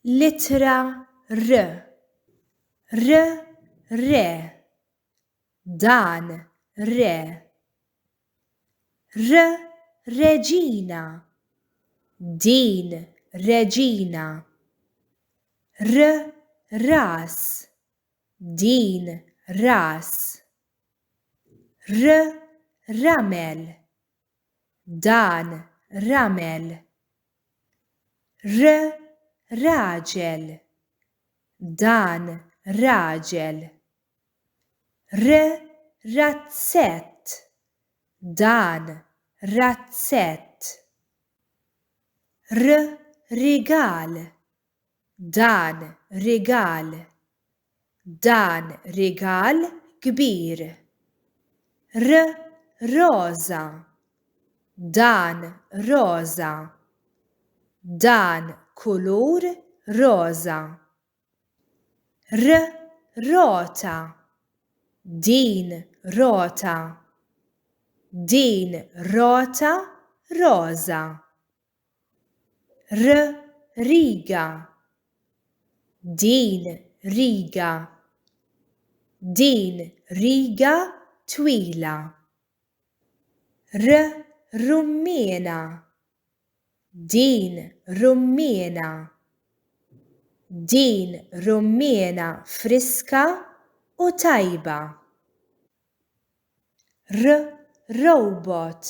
L-ittra R. R, re. Dan re. R, reġina. Din reġina. R, ras. Din ras. R, ramel. Dan ramel. R, raġel. Dan raġel. R, razzett. Dan razzett. R, rigal. Dan rigal. Dan rigal kbir. R, roża. Dan roża. Dan kulur roża. R, rota. Din rota. Din rota roża. R, riga. Din riga. Din riga twila. R, rummiena. Din rummiena. Din rummiena friska u tajba. R, robot.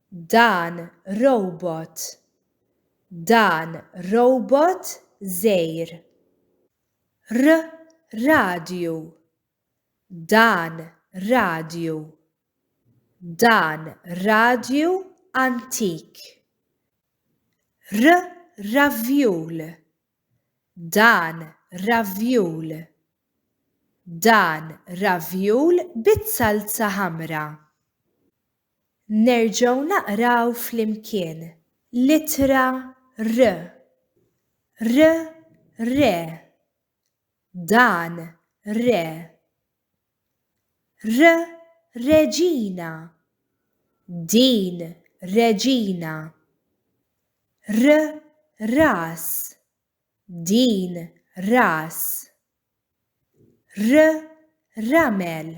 Dan robot. Dan robot żgħir. R, radju. Dan radju. Dan radju antik. R, ravjul. Dan ravjul. Dan ravjul biz-zalza ħamra. Nerġgħu naqraw flimkien l-ittra R. R, re. Dan re. R, reġina. Din reġina. R, ras. Din ras. R, ramel.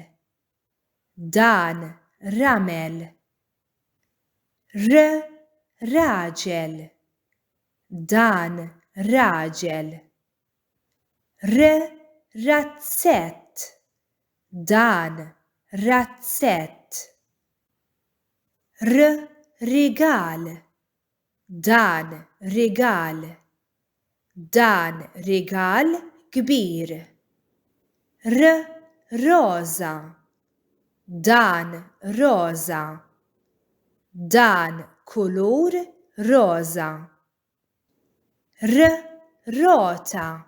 Dan ramel. R, raġel. Dan raġel. R, razzett. Dan razzett. R, rigal. Dan rigal. Dan rigal kbir. R, roża. Dan roża. Dan kulur roża. R, rota.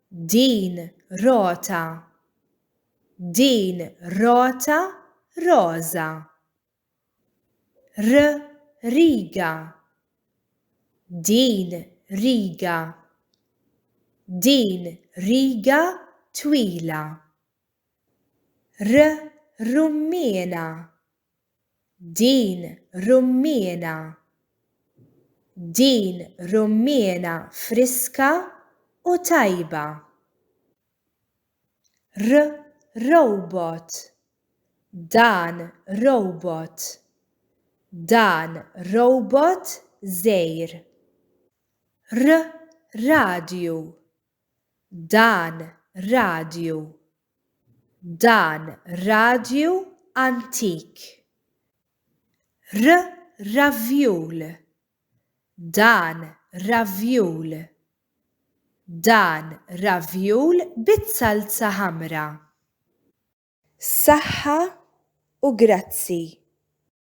Din rota. Din rota roża. R, riga. Din riga. Din riga twila. R, rummiena. Din rummiena. Din rummiena friska u tajba. R, robot. Dan robot. Dan robot żgħir. R, radju. Dan radju. Dan radju antik. R, ravjul. Dan ravjul. Dan ravjul biz-zalza ħamra. Saħħa u grazzi.